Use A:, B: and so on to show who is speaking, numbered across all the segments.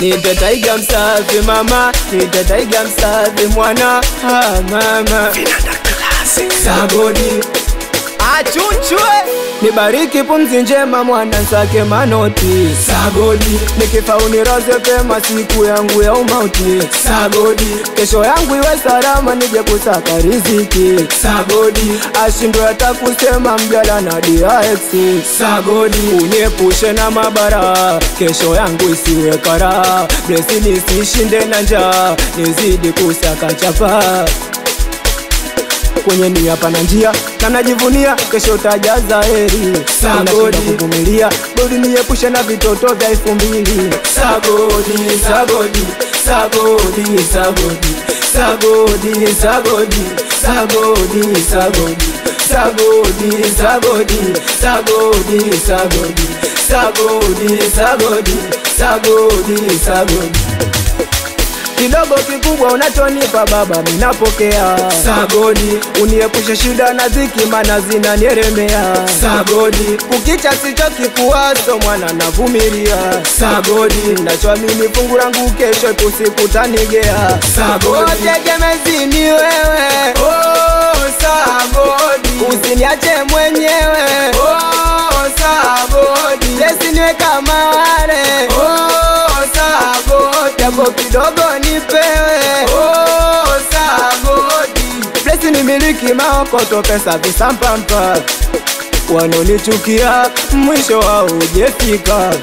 A: Nite taiga msafi mama, nite taiga msafi mwana, ah mama. Sagodi achuchwe, nibariki pumzi njema mwana nsake manoti. Sagodi nikifa uniraze pema siku yangu ya umauti. Sagodi kesho yangu iwe salama nije kusaka riziki. Sagodi ashindwe hata kusema mjala na DX. Sagodi uniepushe na mabara, kesho yangu isiwe kara. Blessing nisishinde na njaa, nizidi kusaka chapa. Kwenye nia pana njia, na najivunia kesho utajaza heri. Sagodi kuvumilia, bodi niepushe na vitoto vya 2000. Sagodi, sagodi, sagodi, sagodi, sagodi, sagodi, sagodi, sagodi, sagodi, sagodi, sagodi, sagodi, sagodi, sagodi, sagodi, sagodi. Kidogo kikubwa unachonipa baba minapokea. Sagodi uniepushe shida na dhiki maana zinanielemea. Sagodi kukicha sichoki kuwaso mwana navumilia. Sagodi nachoamini fungu langu kesho tusikutanigea. Sagodi tegemezi ni wewe, oh sagodi, usiniache mwenyewe, oh sagodi, lesi niwe kama wale, oh sagodi, japo kidogo nipewe, oh sagodi. Blessing ni miliki maokoto pesa visampampa, wanonichukia mwisho wao hujafika.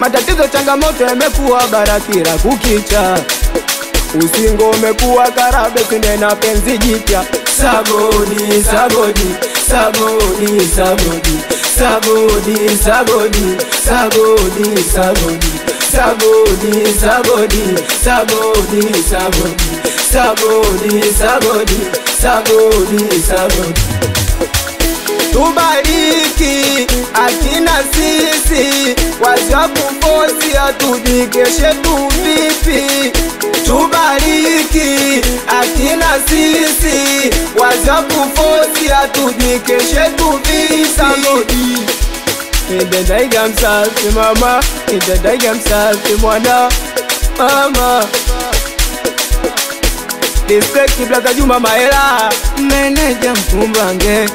A: Matatizo changamoto yamekuwa bara kila kukicha, usingo umekuwa karabe sine penzi jipya. Sagodi, sagodi, sagodi, sagodi, sagodi, sagodi, sagodi, sagodi, sagodi, sagodi, sagodi, sagodi, sagodi, sagodi, sagodi, sagodi. Tubariki akina sisi, wasiokufosi hatujui kesho tu vipi. Tubariki akina sisi, wasiokufosi hatujui kesho tu vipi. Sagodi nite taiga msafi mama, nite taiga msafi mwana mama. Respect Blaza Juma Maela, meneja Mkumbange,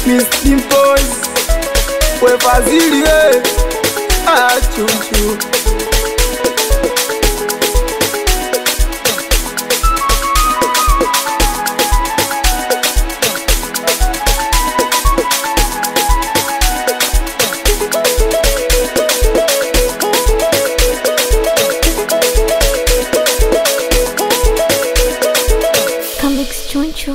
A: Miss Dimples, we Fazili, achuchu.
B: Choncho.